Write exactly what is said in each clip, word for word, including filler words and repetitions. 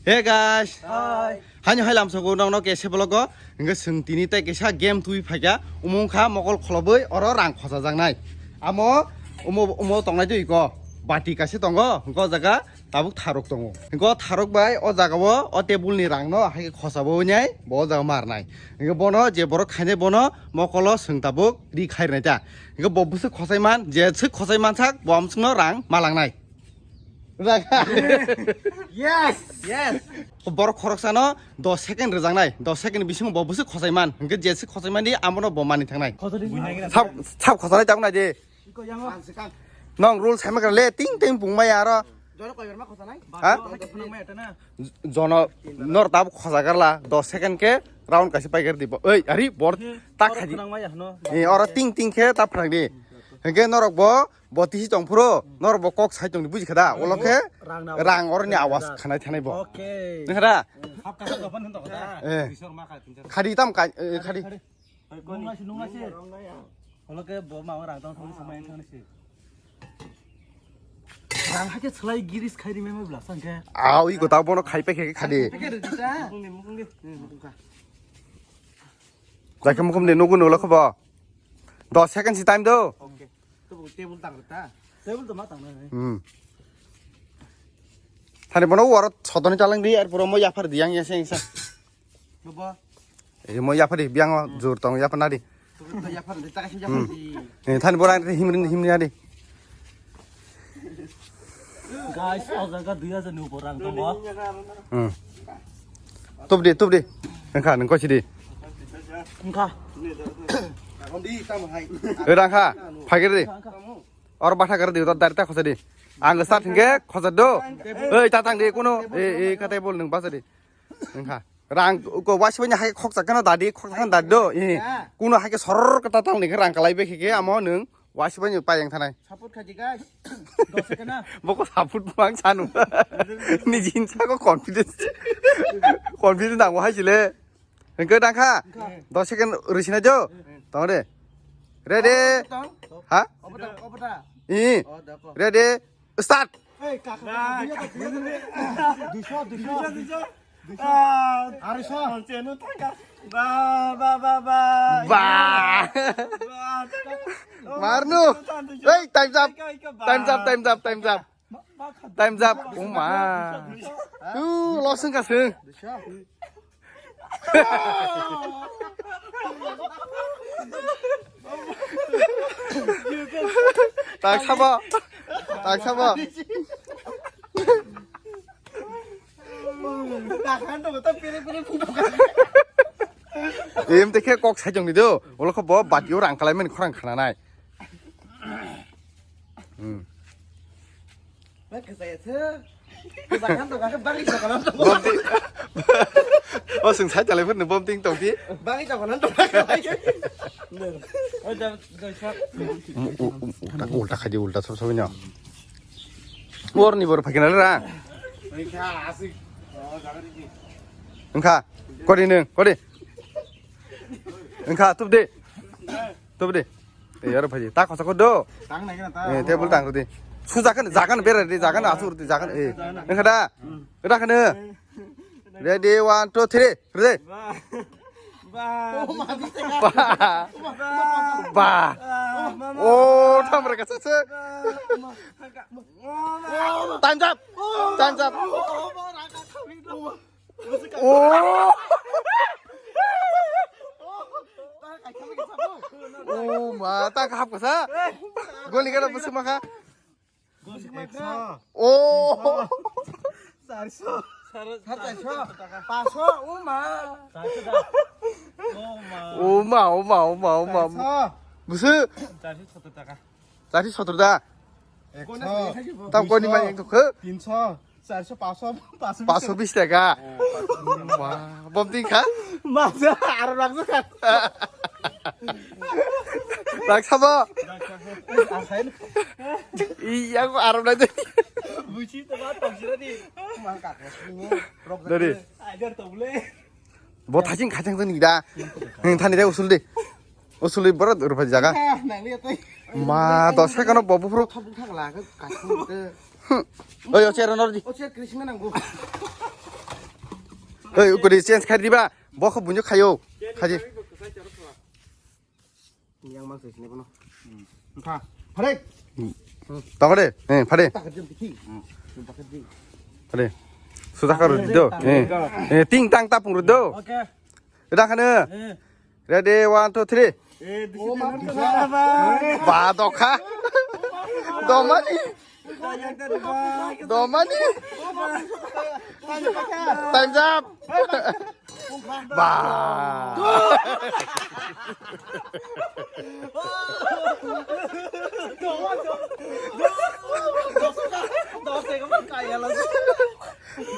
Hey guys. Hi. Haino hai lamsogo nokno kese vlog o. Hingke sing tini tai kesa game twi phaikya. Umung kha mokol kholobwi oro rang khosajaknai. Amo umo, umo tongnai twi ko. Bati kaisa tongo. Hingke o jaga tabuk tharok tongo. Hingke o tharok bai o jaga o, o table ni rang no hai khosabo wngnai. Bo o jaga marnai. Hingke bono je borok khainai bono mokolo sing tabuk ri khairnai ta. Hingke bo bwswk khosai man, je swk khosai man sak bo amswkno rang malangnai. Yes! Yes! Borok khoroksano dos second rwjaknai, dos second bisingo bo bwswk khosai man, hwnkhe jeswk khosai mani abono bo mani thangnai. Sab, sab khosanai tabuk naidi. Nong rule saima kwrwle ting ting pungmaya aro. Ha? Jono nor tabuk khosa garla, dos second khe round kaisa paigar dibo. Oi, ari bor ta khaji. Eh, oro ting ting khe ta phrangdi. Hwnkhe norok bo Bo tisi tong phuru, norok bo kok sai tongdi, buji kha da? Ulo khe rang na rang oroni awas khanai thanai bo. Okay. Nang kha da? Hap kasa dopan hwn tong kha da? Eh. Bisor ma kha tinja. Khadi tam ka, eh, khadi. Nungla si, nungla si. Ulo khe bo ma rang tong thong samai thang si. Rang hakhe slai giris khai ri mema bla sang khe. Au, i ko ta bono khai pe khe khadi. Pe khe ri ta. Mukung di, mukung di. Hmm, mukung kha. Jakhe mukhum de nugu nulo khe bo. Dos second si time do. Okay. Table tang ta. Table to ma tang na. Hmm. Thani bono waro sodoni chalang di ar puro mo yaphar di yang yang seng sa. Bobo. Eh mo yaphar di biang o jur tong yaphar na di. To yaphar di ta kasin yaphar di. Eh thani borang himrin himri adi. Guys, o jaga dui hajar ni upor rang tongo. Hmm. Tubdi, tubdi. Engkha, nung kosi di. Engkha. Eh, rangkha, phagir di. Or batha gar di, utar dari ta khosa di. Ang start hingke khosa do. Ei, tatang di, kuno. Eh, eh, kata bol nung basa di. Engkha. Rang ko wasi bani hai khok chakano dadi, khok chakano dadi do. Eh, kuno hai ke soror kata tang ni rang kalai be ke amo nung wasi bani payang thanai. Support khaji guys. Dos second na. Boko support bang sanu. Ni jinsa ko confidence. Confidence nang wahai sile. Engke dangkha. Dos second risina jo. Tong de. Ready? Ha? Obo ta, obo ta. I. Oh, dako. Ready? Start. Ei, kaka, kaka, duiso, duiso, duiso. Ah, ariso. Ba, ba, ba, ba. Ba. Ba. Marnu. Hey, time's up. Time's up, time's up, time's up. Time's up. Uma. Tu, lo sung ka sung. Tak sabo. Tak sabo. Em te khe kok sai jong ni do. Ulo kho bo bati o rang kalai mani khorang khana nai. Hmm. Bom ting. O sung sai chalai phirni bom ting tong di. Ulta, ulta, ulta khaidi ulta sob sob no. Bor ni bor phakina ra. Engkha, kodi nung, kodi. Engkha, tubdi. Tubdi. Eh, yaro phaji. Ta khosa khodo. Tang nai kena ta. Eh, table tang rudi. Su jagan, jagan bera di, jagan asur di, jagan. Eh, engkha da. Engkha da. Ready, one, two, three. Ready. Ba. Ba. Ba. Ba. Oh, tham rega sese. Time's up. Time's up. Oh. Oh ma, ta ka hap ka sa. Goli ka na busu ma ka. Oh. Sar sar sar. Paso, oh ma. Oh ma, oh ma, oh ma, oh ma. Busu. Sar sar da. Tam koni ma yang thok. Tinso, charso, paso, paso. Paso bis taka. Wah, bom ting kha? Masa, aro laksa kha. Laksa bo? Iya, ko aro lai de. Busi to ba tong sira di. Dari. Ajar to bole. Bo thajing khajang jani da. Nung thani de usul de. Usul de boro rupha jaga. Ma, dos second bo bufru. Thok thak la ka ka. Oi, o chair nor di. O chair Krishna nang go. Oi, ukuri change khai diba? Bo kho bunyo khayo. Khaji. Yang mang sini bono. Kha. Pare. Tokore. Eh, pare. Pare. Sudah karo do. Eh. Eh, ting tang tapung do. Oke. Udah kana. Eh. Ready, one, two, three. Eh, disi Oh, disi ma- disi. Ba dokha. Domani. Domani. Time's up. Ba.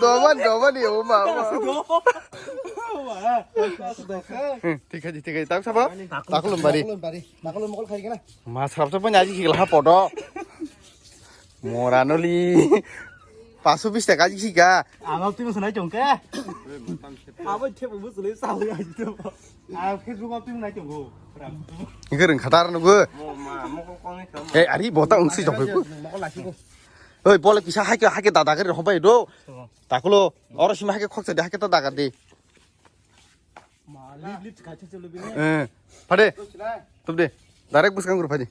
Doman, doman ya uma. Thik aja, thik aja. Tak sabo? Takulum bari. Takulum bari. Takulum mokol khai kana? Mas rap sabo nyaji kikla ha podo. Mora noli. Pasu bis taka ji kika. Ang twi masa nai chong ke. Abo thep bu sule sa ya ji to. Ang Facebook twi nai chong go. Ingke reng khatar nugo. Eh, ari bota ungsi jok. Mokol lasi ko. Oi, bole kisa hake hake dada gari hobai do. Takulo, oro sima hake khoksa de hake ta daga de. Ma, lip, lip, kaisa chalo bini. Eh, phade. Tup de. Direct buskang guru phadi.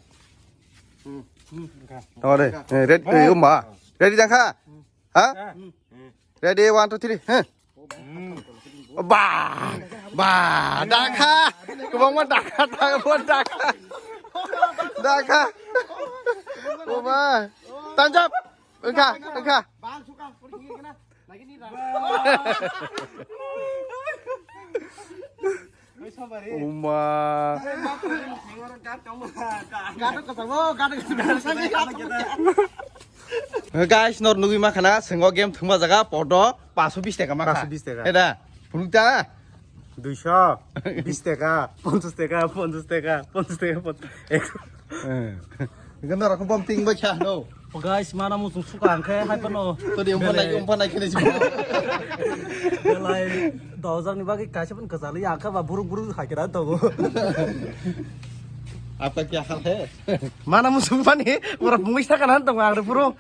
Hmm, hmm, okay. Tore. Eh, ready, eh, umma. Ready dangkha? Ha? Hmm. Ready, one, two, three. Heh. Hmm. Ba! Ba! Dakha! Kubang ma dakha, dakha, dakha. Dakha. Umma. Tanjap. Engkha, engkha. Bang suka, puri kiri kena. Lagi ni dah. Uma. Gato kasabo, gato kasabo. Guys, nor nugui ma khana, sengo game thungma jaga, podo, paso bis taka ma kha. Paso bis taka. Eda, phunuk ta? Duiso, bis taka, ponchas taka, ponchas taka, ponchas taka, ponchas, ek. Eh. Ikan nor aku bom ting bacha, no. Oh, guys, mana muchung suka ang khe, hai pano. Todi umpan nai, umpan nai kene si. Belai, dojak ni bagwi kaisa pun kachali, ang khe ba buruk buruk hai kira to. Apa kya hal hai? Mana muchung pani, ora bungwi saka nan to, ang puro.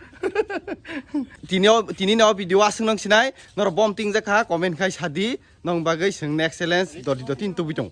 Tini o, tini no video asung nang sinai, nor bom ting jakha, comment khai sadi, nong bagwi sing next challenge, doti doti tubui tong.